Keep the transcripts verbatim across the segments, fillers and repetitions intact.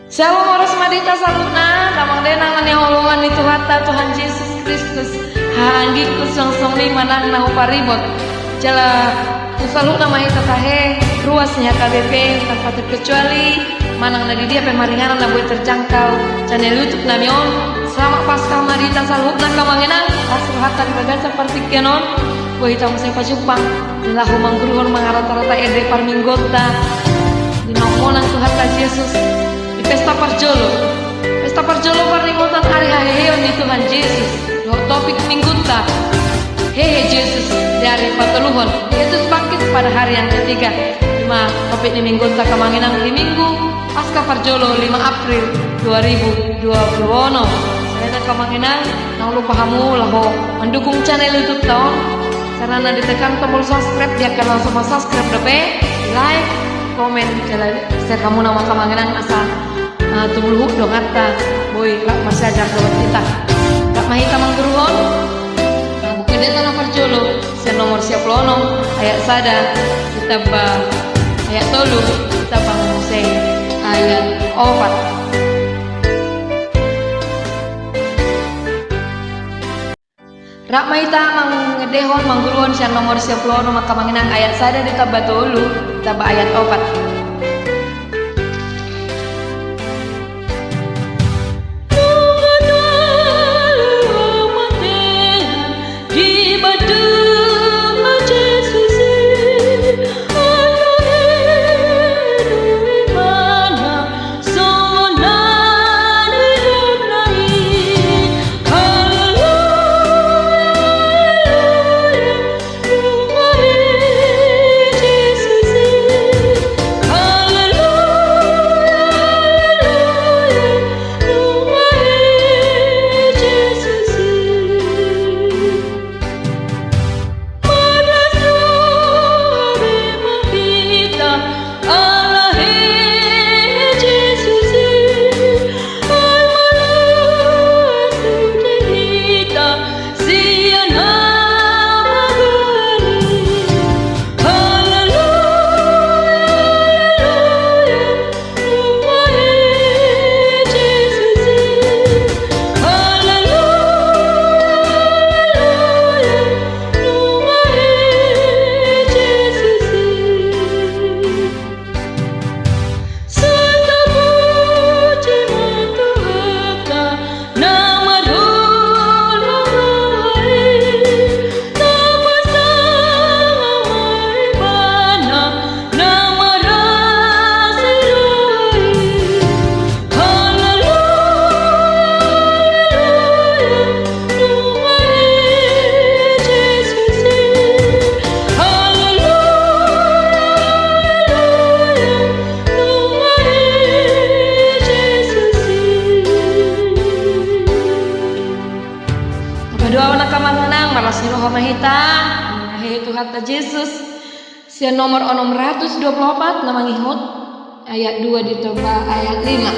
Syalom, horas ma di hita saluhutna, damang dainang na hinaholongan ni Tuhanta, Tuhan Jesus Kristus. Haha anggingku, suang songon i ma nang na huparibot. Jala tu saluhutna ma hita tahe, ruas ni H K B P, tanpa terkecuali, manang na di dia pe maringanan na boi terjangkau channel YouTube nami on. Selamat Paskah ma di hita saluhutna, angka amang inang, las rohanta di bagasan partingkian on, boi hita muse pajumpang, di laho mangguruhon, mangarata-rata ende parmingguonta. Di naung monang Tuhanta Jesus di pesta parjolo. Pesta parjolo parningotan ari haheheon ni Tuhan Jesus. Dohot topik minggunta, hehe Jesus di ari patoluhon, Yesus bangkit pada hari yang ketiga. I ma topik ni minggunta, angka amang inang, di Minggu Paskah parjolo, lima April dua ribu dua puluh enam. Songon i, angka amang inang, unang lupa hamu laho mandukung channel YouTube-ta on. Carana, ditekan tombol subscribe, di angka na so mansubscribe dope, like, komen, jala share hamu nama, angka amang inang, asa, eh, tumuluhut donganta, boi rap marsiajar dohot hita. Rap ma hita mangguruhon. Nah, Buku Endenta na parjolo, sian nomor sia pulu onom, ayat sada, ditamba ayat tolu, ditamba muse ayat opat. Rap ma hita mangendehon, mangguruhon sian nomor sia pulu onom, angka amang inang, ayat sada ditamba tolu, ditamba ayat opat. Padoaon, angka amang inang, marlas ni roha ma hita. Hehe Tuhanta Jesus. Sian nomor onom ratus dua pulu opat na mangihut, ayat dua ditamba ayat lima.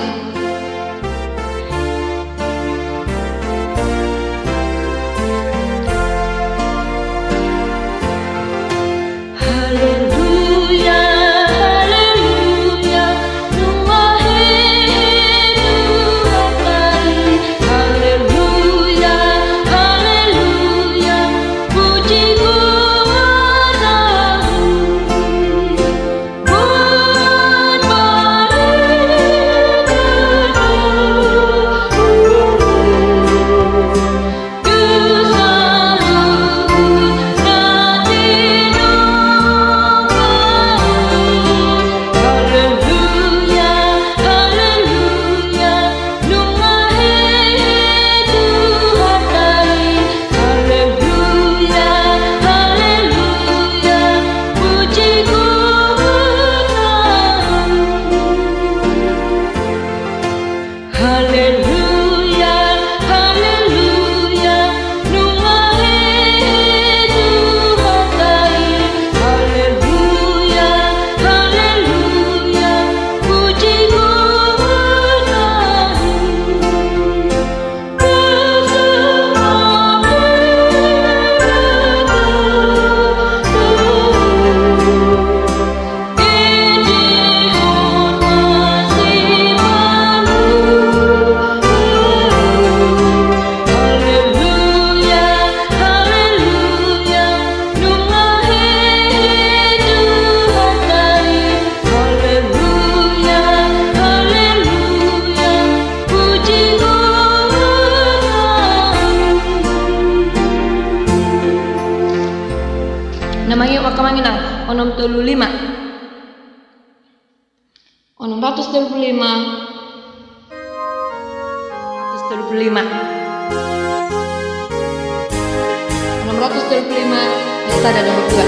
Haleluya, haleluya, nunga hehe Tuhan nami. Haleluya, haleluya, puji goarmu. Buat barita puluh lima. Onom ratus tolu puluh lima. Onom ratus tolu puluh lima. Onom ratus tolu puluh lima, ayat sada dan dua.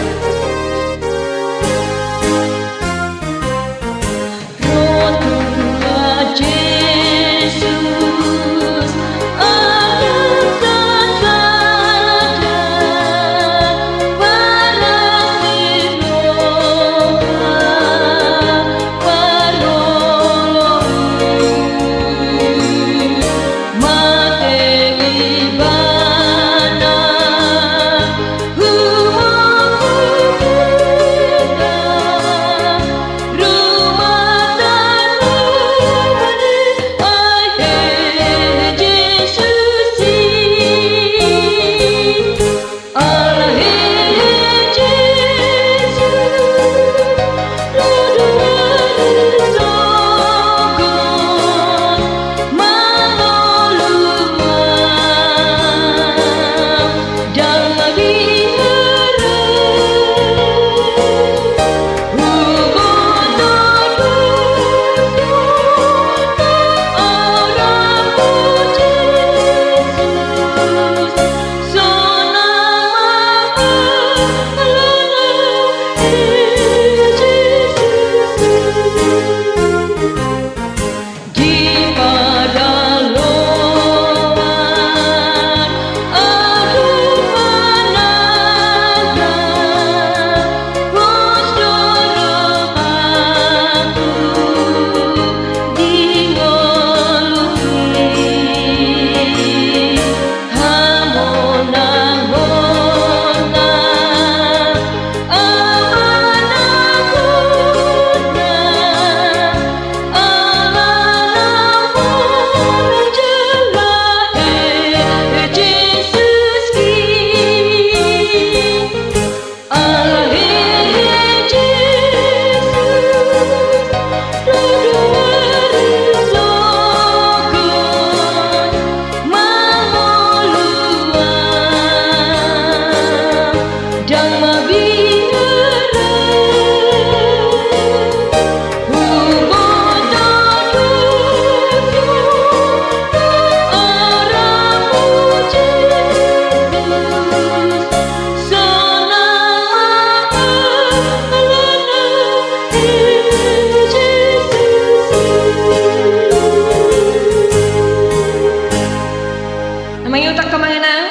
Amang, iutak amang, inang.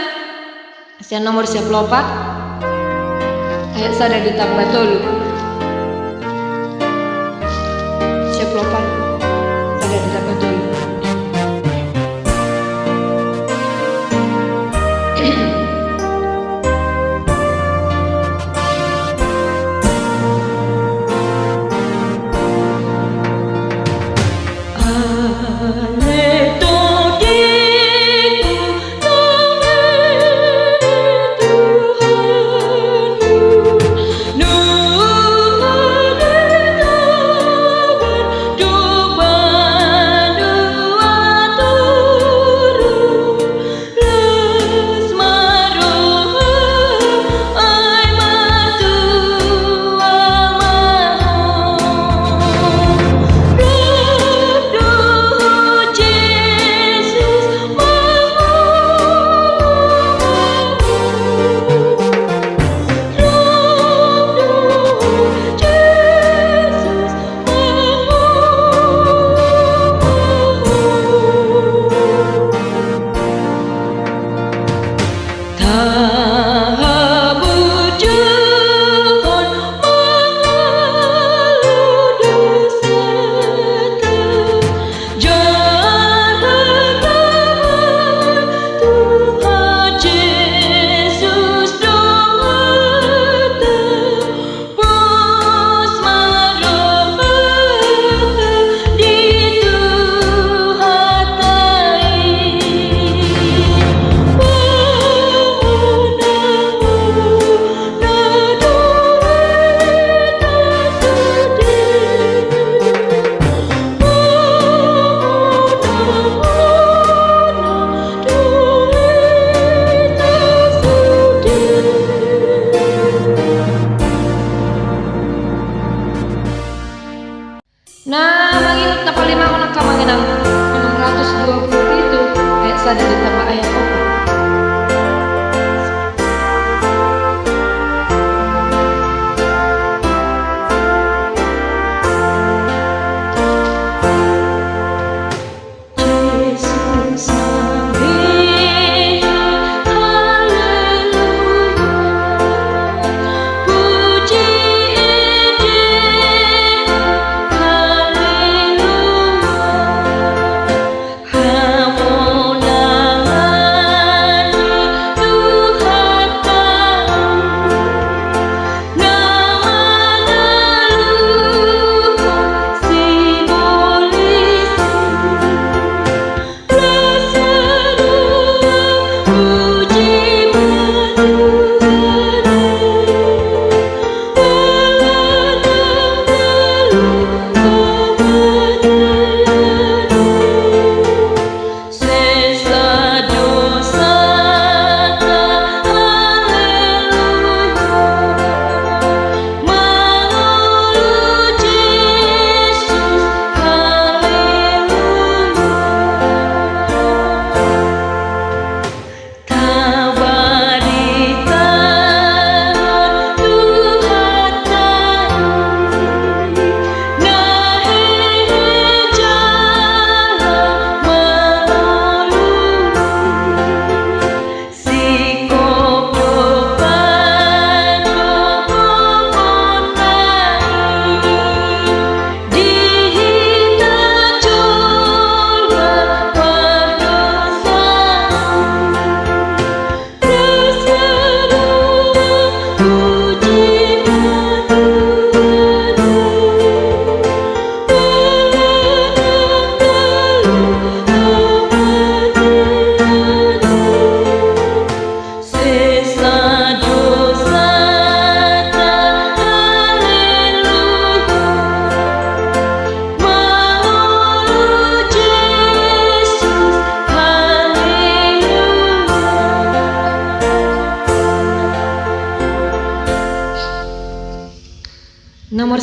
Sian nomor sia pulu opat, ayat sada ditamba tolu. Sia pulu opat, sada ditamba tolu.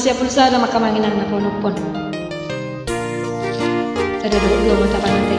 Siap pulsa nama kamanginan na ponoppon. Ada dua, dua mata panate.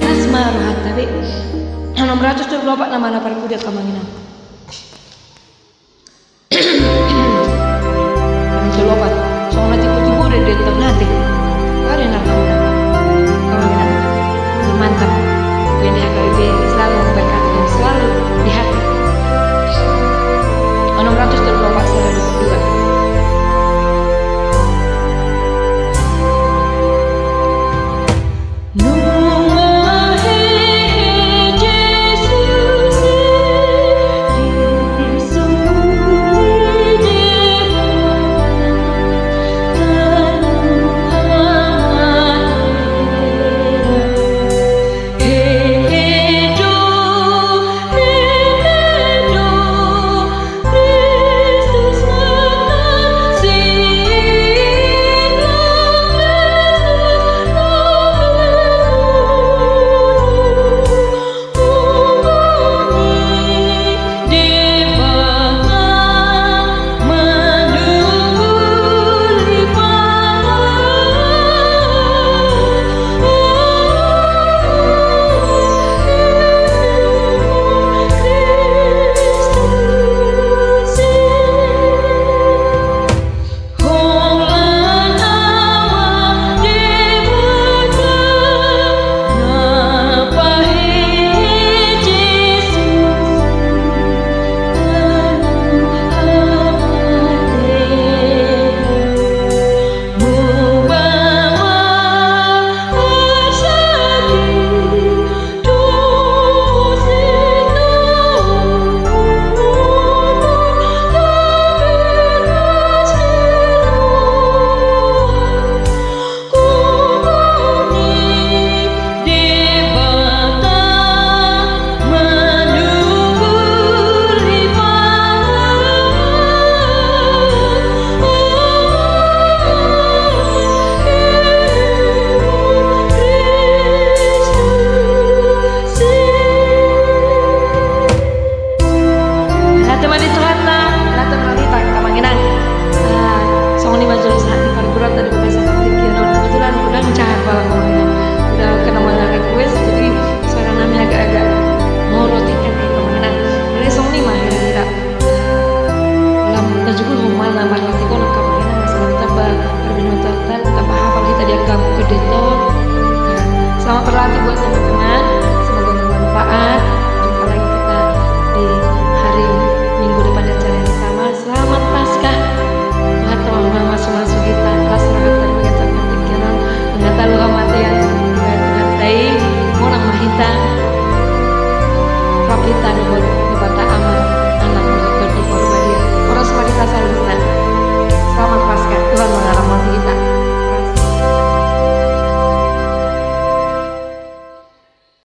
Las ma rohanta be. Onom ratus tolu pulu opat nama na parpudi angka amang inang.